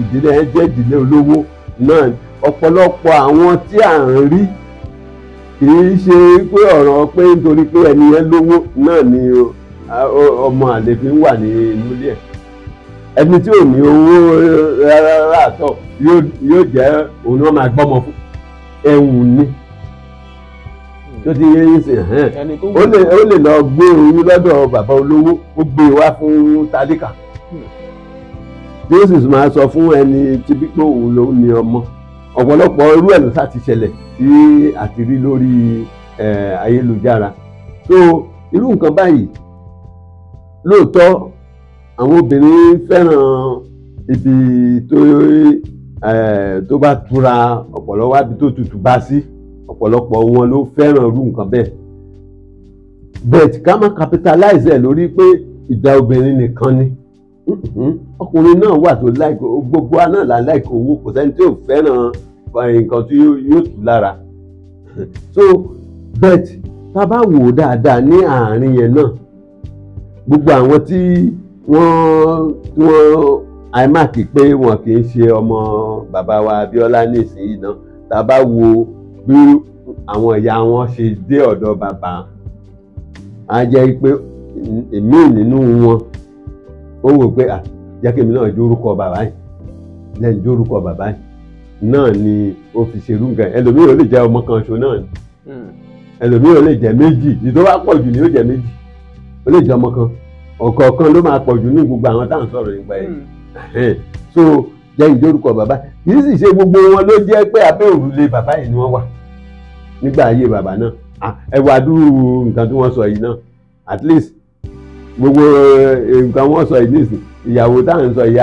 ìdílé ẹ jẹ́ ìdílé olówó náà, ọ̀pọ̀lọpọ̀ àwọn tí à ń rí kì í ṣe pé ọ̀rọ̀ pé nítorí pé ẹni yẹn lówó náà ni ọmọ àlè fi ń wà ní inú ilé ẹ̀. Ẹni tí ò ní owó rárá àtọ̀ yóò jẹ́ òun ni wọ́n máa gbọ́mọ fún, ẹ̀wùn ni tó ti yé yín sí. Ó lè lọ gbé oyún lọ́dọ̀ bàbá olówó, ó gbé wá fún tálíkà, tí ó sì máa sọ fún ẹni tí bí pé òun ló ní ọmọ. Ọ̀pọ̀lọpọ̀ irú ẹ̀ ló sá ti ṣẹlẹ̀ tí a ti rí lórí ayélujára. So irú nǹkan báyìí, lóòótọ́ àwọn obìnrin fẹ́ràn ibi tó bá tura, ọ̀pọ̀lọpọ̀ ibi tó tutù bá sí, ọ̀pọ̀lọpọ̀ wọn ló fẹ́ràn irú nǹkan bẹ́ẹ̀. But ká má capitalize ẹ̀ lórí pé ìdá obìnrin nìkan ni. Ọkùnrin náà wà tó láìkó, gbogbo wa náà là láìkó owó, kò sẹ́ni tí ò fẹ́ràn nǹkan tí yóò tù lára. So but tá a bá wò ó dáadáa ní àárín yẹn náà, gbogbo àwọn tí wọ́n àìmáàkì pé wọn kì í ṣe ọmọ bàbá wa Abíọ́lá nísìnyí náà, tá a bá wo bí àwọn ìyá wọn ṣe dé ọ̀dọ̀ bàbá, á jẹ́ pé èmi nínú wọn ó wò pé jẹ́ kí èmi náà jórúkọ bàbá yìí, lẹ́yìn jórúkọ bàbá yìí náà ni ó fi ṣerú nǹkan. Ẹlòmíì ò lè jẹ́ ọmọ kan ṣo náà ni, ẹlòmíì ò lè jẹ́ méjì, ìtọ́ bá pọ̀ jù ni ó jẹ́ méjì, ó lè jẹ́ ọmọ kan, ọ̀kọ̀ọ̀kan ló máa pọ̀ jù ní gbogbo àwọn tá à ń sọ̀rọ̀ nípa ẹ̀. So jẹ́ ìjórúkọ bàbá, kì í sì ṣe gbogbo wọn ló jẹ́ pé abẹ́ òrùlé bàbá yìí ni wọ́n wà nígbà ayé bàbá náà. Ẹ wá dúró nǹkan tí wọ́n sọ yìí náà, at least gbogbo nǹkan wọ́n sọ yìí nísìn, ìyàwó tá à ń sọ yìí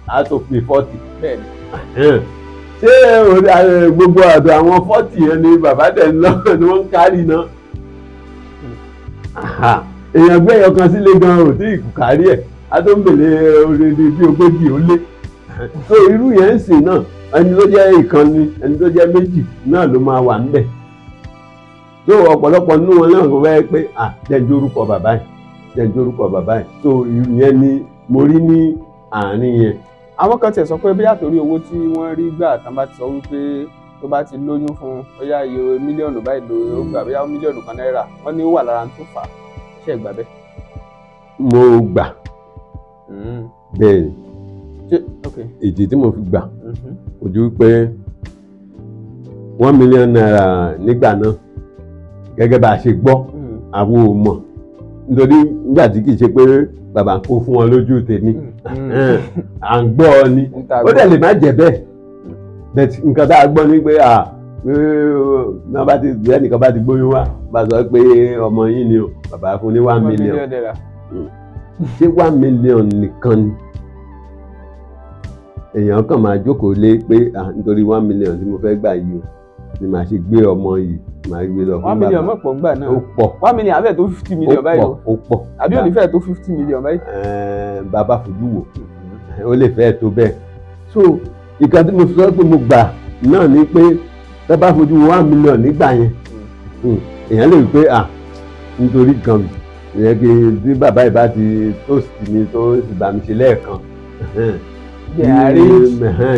á tó fi 40. Ṣé gbogbo ọ̀dọ̀ àwọn 40 yẹn ni bàbá dẹ̀ ń lọ ni wọ́n ń kárì náà? Èèyàn gbé ẹyọ kan sílé gan ò tí ì kárí ẹ̀, á tó ń bèlè oríire bí 40 ó lé. So irú yẹn ń sìn náà, ẹni tó jẹ́ ìkan ni, ẹni tó jẹ́ méjì náà ló máa wà níbẹ̀. So ọ̀pọ̀lọpọ̀ nínú wọn náà kò fẹ́ pé jẹ́ jórúkọ bàbá yìí, jẹ́ jórúkọ bàbá yìí. So ìyẹn ni mo rí ní àárín yẹn. Àwọn kan tiẹ̀ sọ pé bí àtòrí owó tí wọ́n rí gbà tán bá ti sọ wípé tó bá ti lóyún fún bóyá iye mílíọ̀nù báyìí ló gbà, bóyá mílíọ̀nù kan náírà, wọ́n ní ó wà lára tó fà á. Ṣé ẹ gbà bẹ́ẹ̀? Mo gbà bẹ́ẹ̀. Ìdí tí mo fi gbà kò ju pé 1 million naira nígbà náà, gẹ́gẹ́ bá a ṣe gbọ́, àwọn ò mọ̀, nítorí nígbà tí kì í ṣe pé bàbá kó fún wọn lójú tèmi, à ń gbọ́ ọ ni, ó dẹ̀ lè má jẹ́ bẹ́ẹ̀. But nǹkan tá a gbọ́ ni pé ẹnìkan bá ti gbóyún wá, bá sọ pé ọmọ yín ni o, bàbá fún ní 1 million. Ṣé 1 million nìkan ni èèyàn kàn máa jókòó lé pé nítorí 1 million tí mo fẹ́ gbà yìí o ni màá ṣe gbé ọmọ yìí, màá gbé lọ fún bàbá. 1 million mọ̀ pọ̀ ńgbà náà. Ó pọ̀. 1 million abẹ́ tó 50 million báyìí o. Ó pọ̀. Àbí ò ní fẹ́ tó 50 million báyìí. Bàbá fojú wò, ó lè fẹ́ tó bẹ́ẹ̀. So ìkan tí mo sọ pé mo gbà náà ni pé bàbá fojú wo 1 million nígbà yẹn, èèyàn lè rí pé nítorí kan ìyẹn kí tí bàbá yìí bá ti tó sì mi tó sì bá mi ṣe lẹ́ẹ̀kan,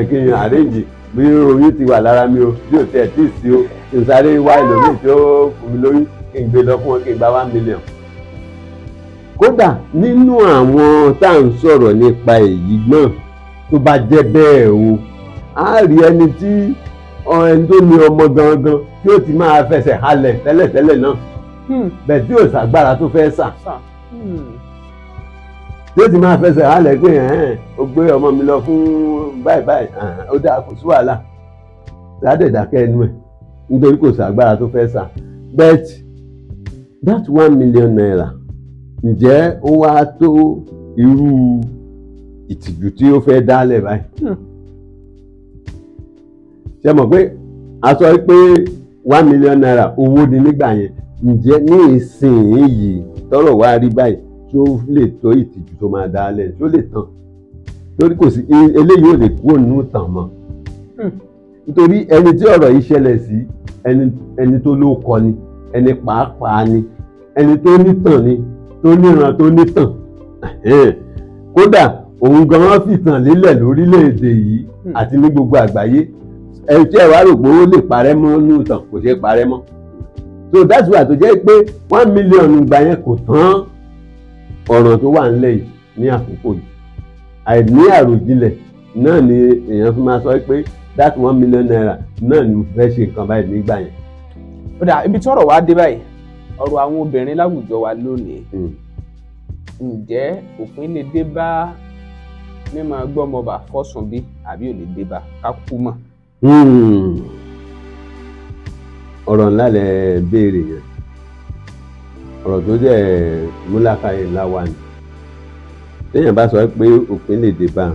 kí n arrange bí oyún ti wà lára mi o, bí o tiẹ̀ tí ì sí o, kí n sáré wá ẹlòmíì tí ó fún mi lóyún, kí n gbé lọ fún wọn, kí n gba 1 million. Kódà nínú àwọn tá à ń sọ̀rọ̀ nípa èyí náà, tó bá jẹ́ bẹ́ẹ̀ o, á rí ẹni tí ẹni tó ní ọmọ gangan tí ó ti máa fẹsẹ̀ halẹ̀ tẹ́lẹ̀tẹ́lẹ̀ náà, bẹ́ẹ̀ tí ò sàgbára tó fẹ́ sà, tí ó ti máa fẹsẹ̀ halẹ̀ pé ó gbé ọmọ mi lọ fún báyìí báyìí, ó dáa, kò sí wàhálà, ládẹ̀dákẹ́ ẹnu ẹ̀ nítorí kò sàgbára tó fẹ́ sà. But that 1 million naira, ǹjẹ́ ó wá tó irú ìtìjú tí ó fẹ́ dálẹ̀ báyìí? Ṣé mọ̀ pé a sọ pé 1 million naira owó ni nígbà yẹn, ǹjẹ́ ní ìsìn yìí tọ́rọ̀ wá rí báyìí, tó lè tó ìtìjú tó máa dálẹ̀, tó lè tán? Torí kò sí, eléyìí ò lè kúrò nínú tàn mọ́, nítorí ẹni tí ọ̀rọ̀ yìí ṣẹlẹ̀ sí, ẹni tó ló kọ ni, ẹni pàápàá ni, ẹni tó nítàn ni, tó níran tó nítàn. Kódà òun gan-an fìtàn lélẹ̀ lórílẹ̀‐èdè yìí àti ní gbogbo àgbáyé. Ẹni tí ẹ wá rò pé ó lè parẹ́ mọ́ nínú ìtàn, kò ṣeé parẹ́ mọ́. So that's why tó jẹ́ pé 1 million ìgbà yẹn kò tán. ọ̀ràn tó wà ńlẹ̀ yìí ní àkókò yìí. Àìní àròjinlẹ̀ náà ni èèyàn fi máa sọ pé that ₦1 million náà ni mo fẹ́ ṣe nǹkan báyìí nígbà yẹn. Ó dà, ibi tọ́rọ̀ wá dé báyìí, ọ̀rọ̀ àwọn obìnrin láwùjọ wa lónìí, ǹjẹ́ òpin lè dé bá mímọ gbọ́mọba fọ́sùn bí, àbí ò lè dé bá ká kú mọ́? Ọ̀rọ̀ ńlá lẹ béèrè yẹn, ọ̀rọ̀ tó jẹ́ múlákàyè ńlá wà ní. Téèyàn bá sọ pé òpin lè dé bá,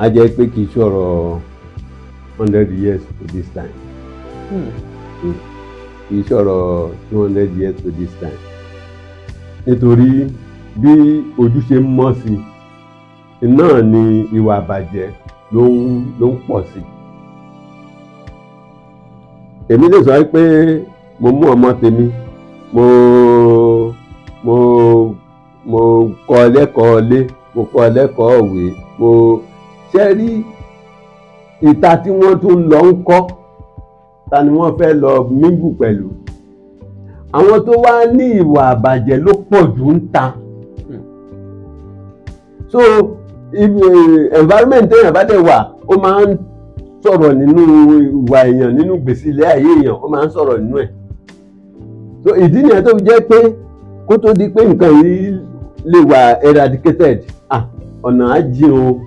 a jẹ́ pé kì í ṣọ̀rọ̀ 100 years to this time, kì í ṣọ̀rọ̀ 200 years to this time, nítorí bí ojú ṣe ń mọ́ sí i náà ni ìwà àbàjẹ́ ló ń pọ̀ sí i. Èmi lè sọ pé mo mú ọmọ tèmi, mo kọ́ lẹ́kọ̀ọ́ lé, mo kọ́ lẹ́kọ̀ọ́ òwe, mo ṣe rí ìta tí wọ́n tún lọ ń kọ́, ta ni wọ́n fẹ́ lọ mingle pẹ̀lú? Àwọn tó wá ní ìwà àbàjẹ́ ló pọ̀ jù ń ta. So environment téèyàn bá dẹ̀ wà, ó máa ń sọ̀rọ̀ nínú ìwà èèyàn, nínú gbèsè ilé ayé èèyàn, ó máa ń sọ̀rọ̀ nínú ẹ̀. So ìdí nìyẹn tó fi jẹ́ pé kó tó di pé nǹkan yìí lè wà eradicated, ah, ọ̀nà á jìn o,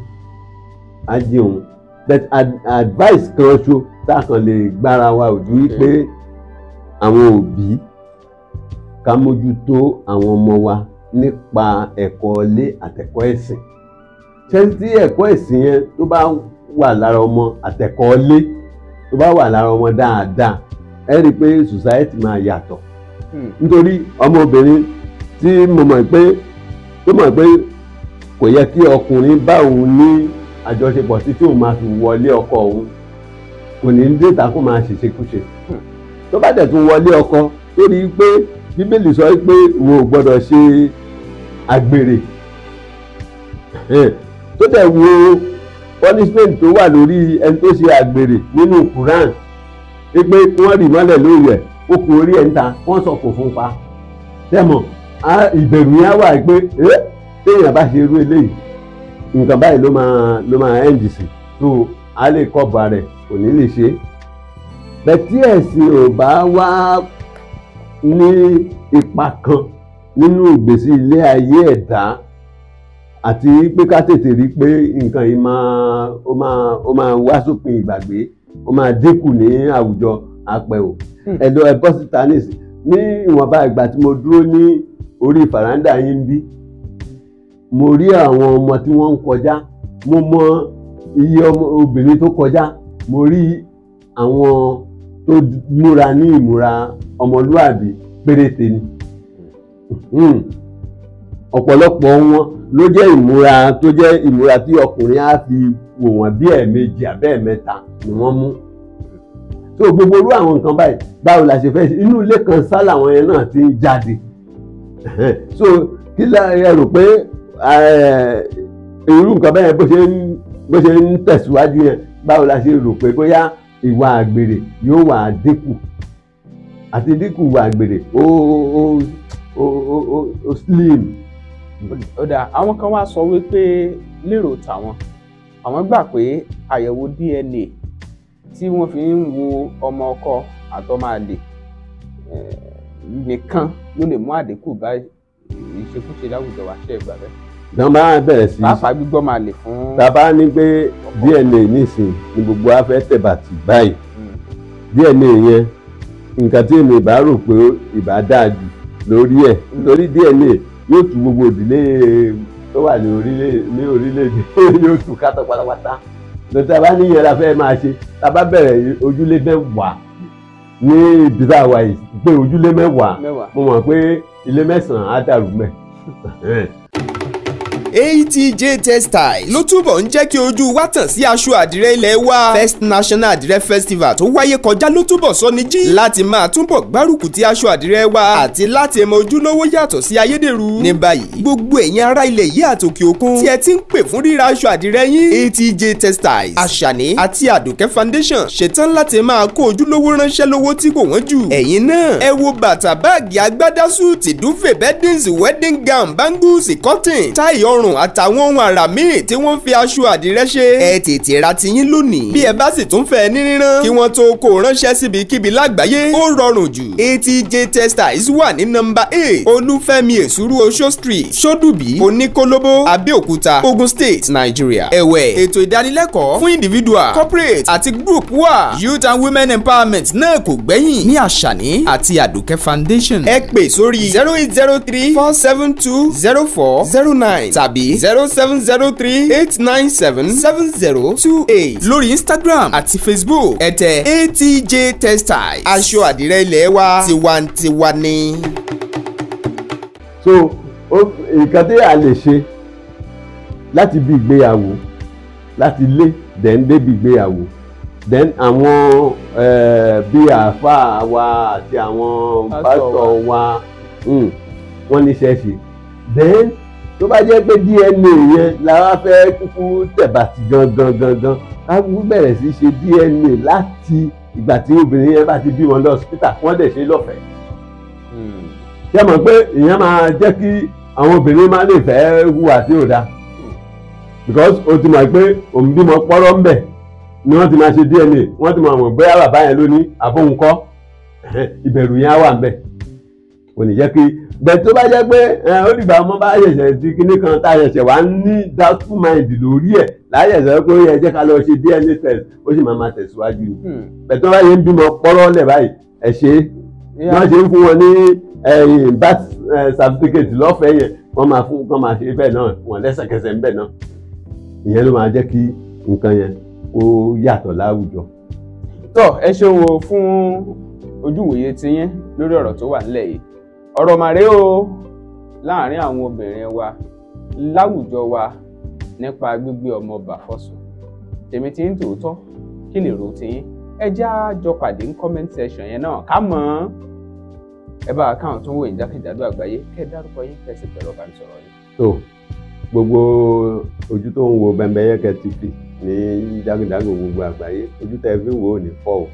á jìn o. But advice kan ṣo tá a kàn lè gbára wa ò ju wípé àwọn òbí ká mójútó àwọn ọmọ wa nípa ẹ̀kọ́ ilé àtẹ̀kọ́ ẹ̀sìn. Ṣé tí ẹ̀kọ́ ẹ̀sìn yẹn tó bá wà lára ọmọ, àtẹ̀kọ́ ilé tó bá wà lára ọmọ dáadáa, ẹ rí i pé society máa yàtọ̀. Nítorí ọmọbìnrin tí mo mọ̀ pé tó mọ̀ pé kò yẹ kí ọkùnrin bá òun ní àjọṣepọ̀ títí òun máa fi wọlé ọkọ òun, kò ní déta kó máa ṣèṣekúṣe. Tó bá dẹ̀ tún wọlé ọkọ, tó rí i pé Bíbélì sọ pé òun ò gbọ́dọ̀ ṣe àgbèrè, tó dẹ̀ wo punishment tó wà lórí ẹni tó ṣe àgbèrè nínú Quran, pé wọ́n rì mọ́lẹ̀ lórí ẹ̀, ó kú orí ẹ̀ ń ta, wọ́n sọ kò fún pa tẹ́mọ̀, ìbẹ̀rù yẹn á wà pé téèyàn bá ṣe irú eléyìí, nǹkan báyìí ló máa end sí. Tó a lè kọ́ rẹ̀, kò ní lè ṣe é. Bẹ́ẹ̀ tí ẹ̀sìn ò bá wá ní ipa kan nínú ìgbésí ilé ayé ẹ̀dá, àti pé ká tètè rí pé nǹkan yìí máa ó máa ó máa wá sópin ìgbàgbé, ó máa dínkù ní àwùjọ apẹ̀ o. Ẹ̀dọ̀ ẹ̀ bọ́ síta nísìn, ní ìwọ̀nba ìgbà tí mo dúró ní orí fàrándà yín bí, mo rí àwọn ọmọ tí wọ́n ń kọjá, mo mọ iye ọmọ obìnrin tó kọjá, mo rí àwọn tó múra ní ìmúra ọmọlúàbí péréte ni. Ọ̀pọ̀lọpọ̀ wọn ló jẹ́ ìmúra tó jẹ́ ìmúra tí ọkùnrin á fi wò wọ́n bí ẹ̀ẹ̀mejì àbẹ́ẹ̀mẹ́ta ni wọ́n mú. So gbogbo irú àwọn nǹkan báyìí, báwo la ṣe fẹ́ ṣe? Inú ilé kan sá làwọn yẹn náà ti ń jáde. So kí la ẹ rò pé irú nǹkan bẹ́ẹ̀ bó ṣe ń tẹ̀síwájú yẹn, báwo la ṣe rò pé bóyá ìwà àgbèrè yóò wà dínkù? Àti dínkù ìwà àgbèrè, ó slim. Ó dà, àwọn kan wá sọ wípé lérò tàwọn, àwọn gbà pé àyẹ̀wò DNA tí wọ́n fi ń wo ọmọ ọkọ àtọmọ àlè nìkan ló lè mú àdínkù bá ìṣekúṣe láwùjọ wa. Ṣe é gbà bẹ́ẹ̀? Tán bá bẹ̀rẹ̀ sí Pàápàá gbígbọ́ máa lè fún. Tá a bá ní pé DNA nísìn ni gbogbo wa fẹ́ tẹ̀bàtì báyìí, DNA yẹn, nǹkan tí èmi ìbá rò pé ìbá dáa jù lórí ẹ̀, nítorí DNA yóò tú gbogbo ìdílé tó wà ní orílẹ̀-èdè, yóò tú kátó pátápátá. Lọ́tí a bá níyẹn la fẹ́ máa ṣe, tá a bá bẹ̀rẹ̀ ojúlé 10 ní ibi tá a wà yìí, pé ojúlé 10, 10. mo mọ̀ pé ilé mẹ́sàn-án á dàrú mẹ́. ATJ Textiles ló túbọ̀ ń jẹ́ kí ojú wa tàn sí aṣọ àdìrẹ ilẹ̀ wa. First National Àdìrẹ Festival tó wáyé kọjá ló túbọ̀ sọ ní jí láti máa túbọ̀ gbárùkù ti aṣọ àdìrẹ wa àti láti mọ ojúlówó yàtọ̀ sí ayédèrú. Ní báyìí gbogbo ẹ̀yin ará ilẹ̀ yìí àtòkè òkun tí ẹ ti ń pè fún ríra aṣọ àdìrẹ yín, ATJ Textiles, Àṣàní àti Àdùkẹ́ Foundation ṣetán láti máa kó ojúlówó ránṣẹ́ lówó tí kò wọ́n jù. Ẹ̀yin náà ẹ wo bàtà, báàgì, agbádá, súùtì, dúfè, beddings, wedding gown, bangles, cotton, táì ọrùn àtàwọn ohun àrà míì tí wọ́n fi aṣọ àdìrẹ ṣe. Ẹ tètè ra tiyín lónìí. Bí ẹ bá sì tún fẹ́ ní rírán kí wọ́n tó kó ránṣẹ́ síbikíbi lágbàáyé, ó rọrùn jù. ATJ Textiles wà ní nọ́mbà 8 Olúfẹ́mi Èsúrú Oṣó Street, Ṣódùbí, Oníkólóbó, Abẹ́òkúta, Ogun State, Nigeria. Ẹ̀wẹ̀ ètò ìdánilẹ́kọ̀ọ́ fún individual, corporate àti group wà. Youth and women empowerment náà kò gbẹ́yìn ní Àṣàní àti Àdùkẹ́ Foundation. Ẹ pè sórí 0803 472 0409 tàbí 0703 897 7028 lórí Instagram àti Facebook. Ẹ tẹ ATJ Textiles, aṣọ àdìrẹ ilé wa tiwantiwa ni. So nǹkan tí a lè ṣe láti bí ìgbéyàwó, láti lé then débi ìgbéyàwó, then àwọn bí àáfàá wa àti àwọn pásítọ̀ wa wọ́n níṣẹ́ ṣe. Then tó bá jẹ́ pé DNA yẹn la wá fẹ́ kúkú tẹ̀bàtì gangan gangan, ká kúkú bẹ̀rẹ̀ sí ṣe DNA láti ìgbà tí obìnrin yẹn bá ti bímọ lọ hospital, wọ́n dẹ̀ ṣe lọ́fẹ̀ẹ́. Ṣé mọ̀ pé ìyẹn máa jẹ́ kí àwọn obìnrin máa lè fẹ́ hùwà tí ò dáa, because o ti mọ̀ pé òun bímọ pọ́rọ́ ń bẹ̀ ni wọ́n ti máa ṣe DNA, wọ́n ti mọ̀ àwọn bóyá bàbá yẹn ló ní àbóhunkọ́, ìbẹ̀rù yẹn á wà ń bẹ̀. Kò ní jẹ́ kí bẹ́ẹ̀ tó bá jẹ́ pé ó dìgbà ọmọ bá ṣẹ̀ṣẹ̀ di kinní kan tá a ṣẹ̀ṣẹ̀ wá ní doubtful mind lórí ẹ̀ láyẹ̀ṣẹ̀ pé ó yẹ jẹ́ ká lọ ṣe DNA test, ó sì máa tẹ̀síwájú ni. Bẹ́ẹ̀ tó bá yẹ ń bímọ pọ́rọ́ lẹ̀ báyìí, ẹ̀ ṣe é wọ́n ṣe ń fún wọn ní birth certificate lọ́fẹ̀ẹ́ yẹn, wọ́n máa fún wọ́n máa ṣe bẹ́ẹ̀ náà wọ́n lẹ́sẹ̀kẹsẹ̀ ń bẹ̀ náà. Ìyẹn ló máa jẹ́ kí nǹkan yẹn ó yàtọ̀ láwùjọ. Tọ́ ẹ ṣeun o fún ojúwòye tiyín lórí ọ̀rọ̀ tó wà nílẹ̀ yìí. Ọ̀rọ̀ màrè o láàrin àwọn obìnrin wa láwùjọ wa nípa gbígbé ọmọ bà fọ́sùn. Tèmi tí ń tòótọ́, kí lè ro tiyín? Ẹ já jọ pàdé ní comment section yẹn náà ká mọ̀ ọ́n. Ẹ bá àkáǹtì tó ń wò yín jákèjádò àgbáyé, kẹ́ ẹ dárúkọ yín, kẹ́ ẹ sì pẹ̀lú ọ̀bánisọ̀rọ̀ yín. Tó gbogbo ojú tó ń wo Bembeyeke TV ní jákèjádò gbogbo àgbáyé, ojú tẹ́ fi ń wò ó ní fọ́ o,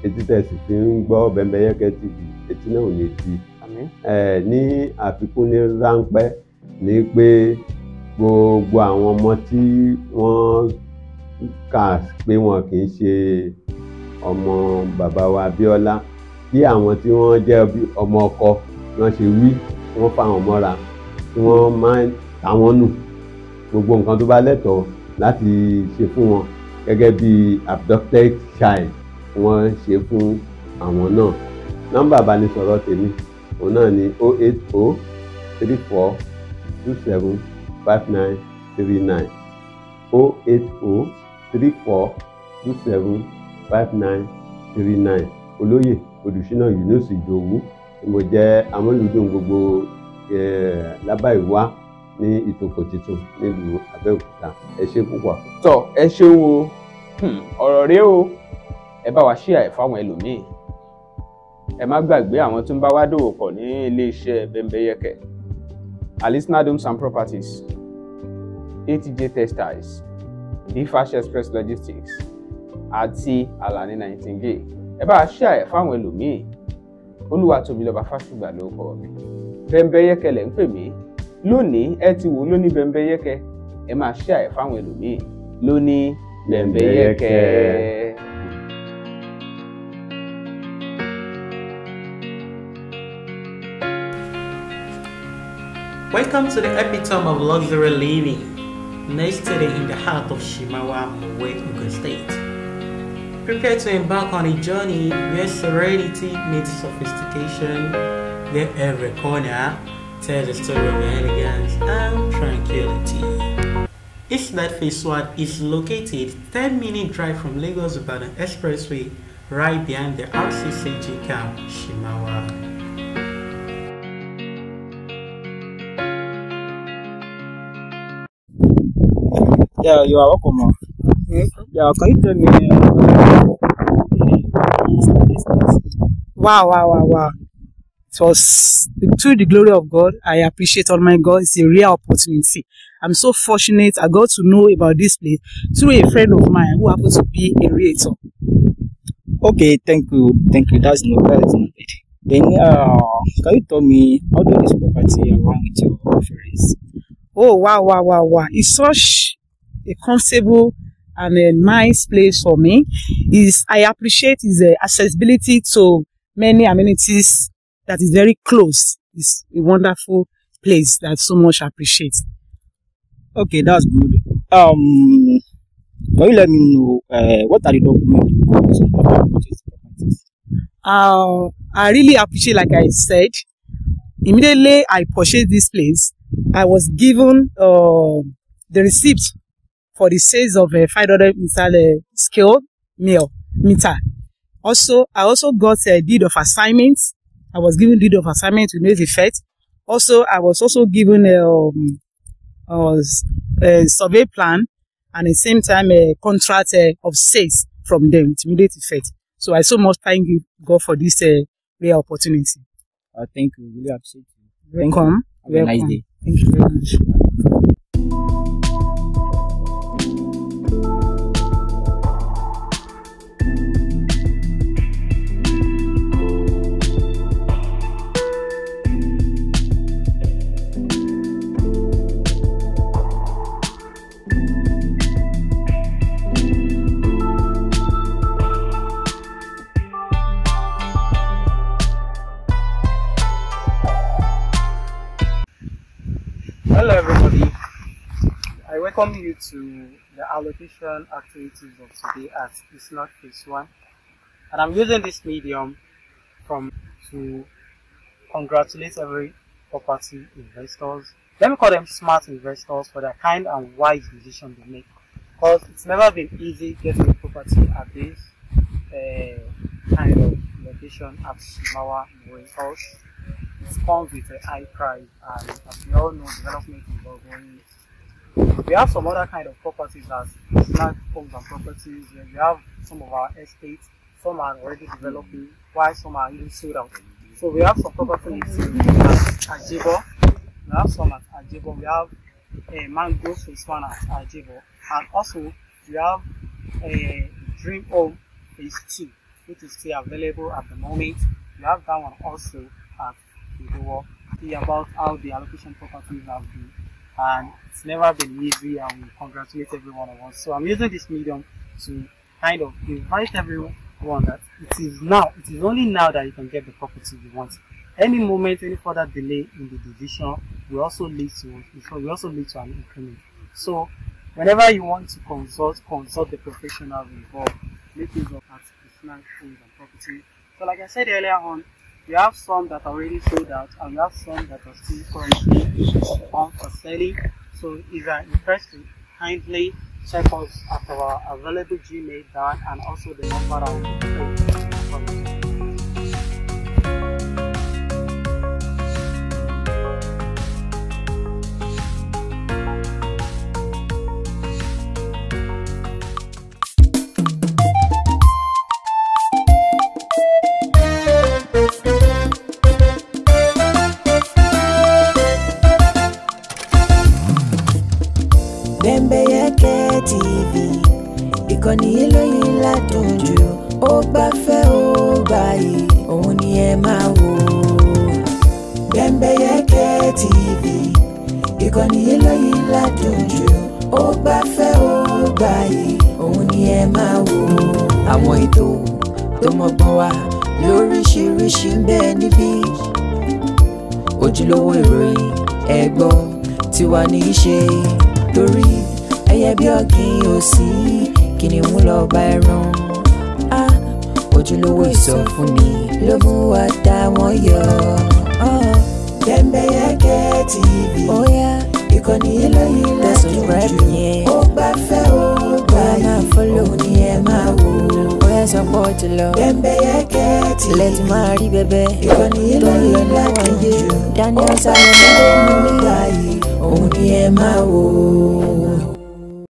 etí tẹ́ sì fi ń gbọ́ Bembeyeke TV, etí náà ò ní di. Ní àfikún ní ráńpẹ́ ní pé gbogbo àwọn ọmọ tí wọ́n kà pé wọn kì í ṣe ọmọ bàbá wa Abíọ́lá, bí àwọn tí wọ́n jẹ́ ọmọ ọkọ wọ́n ṣe wí, wọ́n fà wọ́n mọ́ra, tí wọ́n máa ń ta wọ́n nù. Gbogbo nǹkan tó bá lẹ́tọ̀ọ́ láti ṣe fún wọn gẹ́gẹ́ bí abducted child, wọ́n ṣe fún àwọn náà. Nọ́mbà ìbánisọ̀rọ̀ tèmi òun náà ni 080 34 27 59 39, 080 34 27 59 39. Olóyè Olùṣínà Yunus Ìdòwú tí mo jẹ́ amúlùdùn gbogbo Lábàìwá ní Ìtòkò Titun nílùú Abẹ́òkúta. Ẹ ṣé púpọ̀. Tọ́ ẹ ṣeun o, ọ̀rọ̀ rèé o, ẹ bá wa ṣíà ẹ̀ fáwọn ẹlòmíì. Ẹ má gbàgbé àwọn tó ń bá wa dòwò pọ̀ ní iléeṣẹ́ Bembeyeke, Alisna Homes and Properties, ATJ Textiles, Dfash Express Logistics àti Alani Nightingale. Ẹ bá ṣíà ẹ̀ fáwọn ẹlòmíì. Olúwatóbilọ́ba Fásùgbà ló kọ mi. Bembeyeke lẹ̀ ń pè mí lónìí. Ẹ ti wò lóní Bembeyeke, ẹ máa ṣíà ẹ̀ fáwọn ẹlòmíì lóní Bembeyeke. Welcome to the epitome of luxury living, nested in the heart of Shimawa, Mowe, Ogun State. Prepare to embark on a journey where serenity meets sophistication, where every corner tells a story of elegance and tranquility. Eastlight Phase 1 is located 10-minute drive from Lagos Ibadan Expressway, right behind the RCCG camp, Shimawa. Yeah, you are welcome, ma. Yeah, can you tell me this place? Wow, wow, wow, wow. It was to the glory of God. I appreciate all my God. It's a real opportunity. I'm so fortunate I got to know about this place through a friend of mine who happens to be a realtor. Okay, thank you, thank you. That's no, that's noted. Then, can you tell me how do this property align with your preference? Oh, wow, wow, wow, wow. It's such a comfortable and a nice place for me. Is I appreciate its accessibility to many amenities that is very close. It's a wonderful place that so much I appreciate. Okay, that's good. Can you let me know what are the documents you got after you purchase the properties? I really appreciate, like I said, immediately I purchased this place, I was given the receipt for the sales of a 500 meter scale meter. Also, I also got a deed of assignment. I was given deed of assignment with no effect. Also, I was also given a survey plan and at the same time a contract of sales from them with immediate effect. So I so much thank you God for this rare opportunity. Thank you. Really appreciate you. Thank Welcome. you. Have a nice day. Thank you very much. Hello everybody, I welcome you to the allocation activities of today at Isnad Phase 1, and I'm using this medium to congratulate every property investors. Let me call them smart investors for their kind and wise decision they make, because it's never been easy getting a property at this kind of location at Shimawa Mowe House. It comes with a high price, and as we all know, development is ongoing. We have some other kind of properties as smart homes and properties. We have some of our estates, some are already developing, while some are even sold out. So we have some properties at Ajebo, we have some at Ajebo, we have a Mangrove Phase 1 at Ajebo, and also we have a Dream Home Phase 2, which is still available at the moment. We have that one also at Idowo. See about how the allocation properties have been, and it's never been easy, and we congratulate every one of us. So I'm using this medium to kind of invite everyone that it is only now that you can get the property you want. Any moment, any further delay in the decision will also lead to an increment. So whenever you want to consult the professionals involved. Make use of at Isnad Homes and Property. So like I said earlier on, we have some that are already sold out, and we have some that are still currently on for selling. So if you are interested, kindly check us at our available Gmail down, and also the number that will be displayed. Bembeyeke TV, ìkànnì eléyìí ládùn jù, ó gbafẹ́ ó gbayì, òun ni ẹ máa wò. Bembeyeke TV, ìkànnì eléyìí ládùn jù, ó gbafẹ́ ó gbayì, òun ni ẹ máa wò. Àwọn ètò tó mọ́gbọ́n wá lóríṣiríṣi ń bẹ níbí, ojúlówó ìròyìn ẹ gbọ́ tiwa ní í ṣe, torí ẹyẹ bí ọ̀gìn ò sí, kìnìún lọ bá ẹran. Á ojúlówó ìsọfúnni ló mú wa dá wọn yọ. Bembeyeke TV, ìkànnì eléyìí ládùn jù, ó gbafẹ́ ó gbayì, òun ni ẹ máa wò. Sọ pé ó ti lọ. Bembeyeke TV, lẹ́tí máa rí bẹ́bẹ́ ìkànnì eléyìí ládùn jù, ó Daniel gbafẹ́ ó gbayì, òun ni ẹ máa wò.